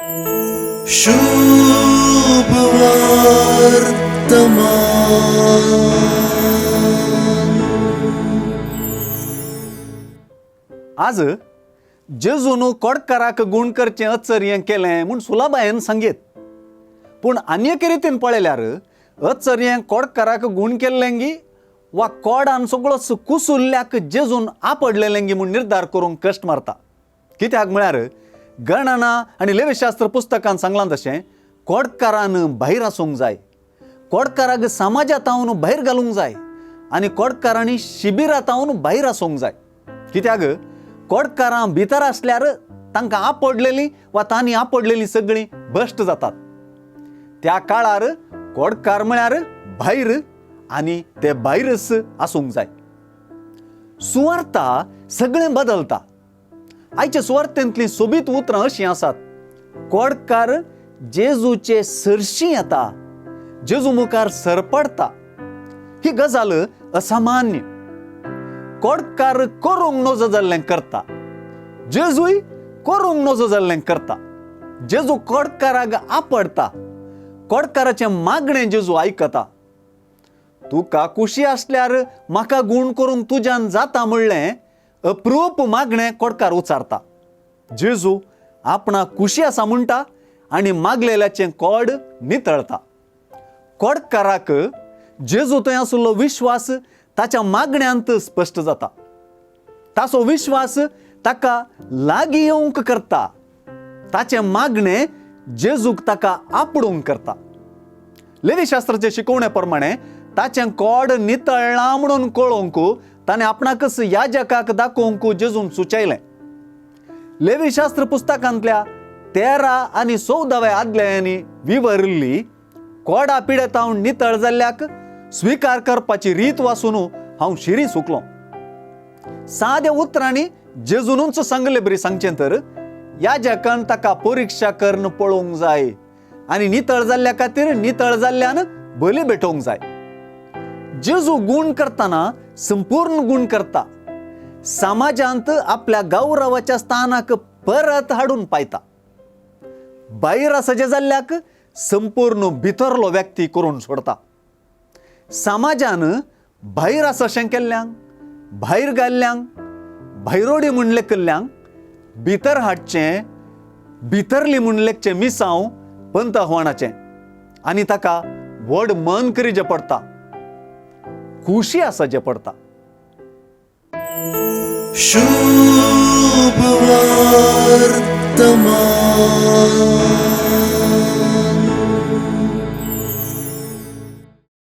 शुभ वर्तमान. आज जेजून कोडकाराक गूण करचें अचर्य केलें म्हूण सुलाबायन सांगीत, पूण आनी एके रितीन पळयल्यार अचर्य कोडकाराक गूण केल्लेंगी वा कोडान सगळोच कुसुल्ल्याक जेजून आपडलेलेंगी म्हूण निर्धार करूंक कश्ट मारता. कित्याक म्हळ्यार गणना आनी लेवीशास्त्र पुस्तकान सांगलां तशें कोडकारान भायर आसूंक जाय, कोडकाराक समाजांत भायर घालूंक जाय आनी कोडकारांनी शिबिरांत भायर आसूंक जाय. कित्याक कोडकारां भितर आसल्यार तांकां आपडलेलीं वा तांणी आपडलेलीं सगळीं भश्ट जातात. त्या काळार कोडकार म्हळ्यार भायर आनी ते भायरच आसूंक जाय. सुवार्ता सगळें बदलता. आयच्या सुवार्थेंतलीं सोबीत उतरां अशीं आसात, कोडकार जेजूचे सरशी येता, जेजू मुखार सरपडटा. ही गजाल असामान्य. कोडकार करूंक नजो जाल्लें करता, जेजूय करूंक नजो जाल्लें करता. जेजू कोडकाराक आपडटा, कोडकाराचें मागणें जेजू आयकता. तुका खुशी आसल्यार म्हाका गूण करूंक तुज्यान जाता म्हणलें अप्रूप मागणें कोडकार उचारता. जेजू आपणाक खुशी आसा म्हणटा आनी मागलेल्याचें कोड नितळता. कोडकाराक जेजू थंय आशिल्लो विश्वास ताच्या मागण्यांत स्पश्ट जाता. ताचो विश्वास ताका लागीं येवंक करता. ताचें मागणें जेजूक ताका आपडूंक करता. लेवीशास्त्राचे शिकवणे प्रमाणे ताचें कोड नितळ्ळां म्हणून कळोवंक ताणें आपणाकच याजकाक दाखोवंक जेजून सुचयलें. लेवीशास्त्र पुस्तकांतल्या 13 आनी 14व्या आदल्यांनी विवरिल्ली कोडा पिडेतावन नितळ जाल्ल्याक स्विकार करपाची रीत वाचून हांव शिरी सुकलो. साद्या उतरांनी जेजूनच सांगले बरी सांगचें तर याजकान ताका परिक्षा करून पळोवंक जाय आनी नितळ जाल्ल्या खातीर नितळ जाल्ल्यान बली भेटोवंक जाय. जेजू गूण करतना संपूर्ण गूण करता. समाजांत आपल्या गौरवाच्या स्थानाक परत हाडून पायता. भायर आसा जाल्ल्याक संपूर्ण भितरलो व्यक्ती करून सोडता. समाजान भायर आसा अशें केल्ल्यांक, भायर घाल्ल्यांक, भायरोडी म्हूण लेखिल्ल्यांक भितर हाडचें, भितरली म्हूण लेखचें मिसांव पंत आव्हानाचें आनी ताका व्हड मन करीचें पडटा, खुशी आसा जें पडटा. शुभ वर्तमान.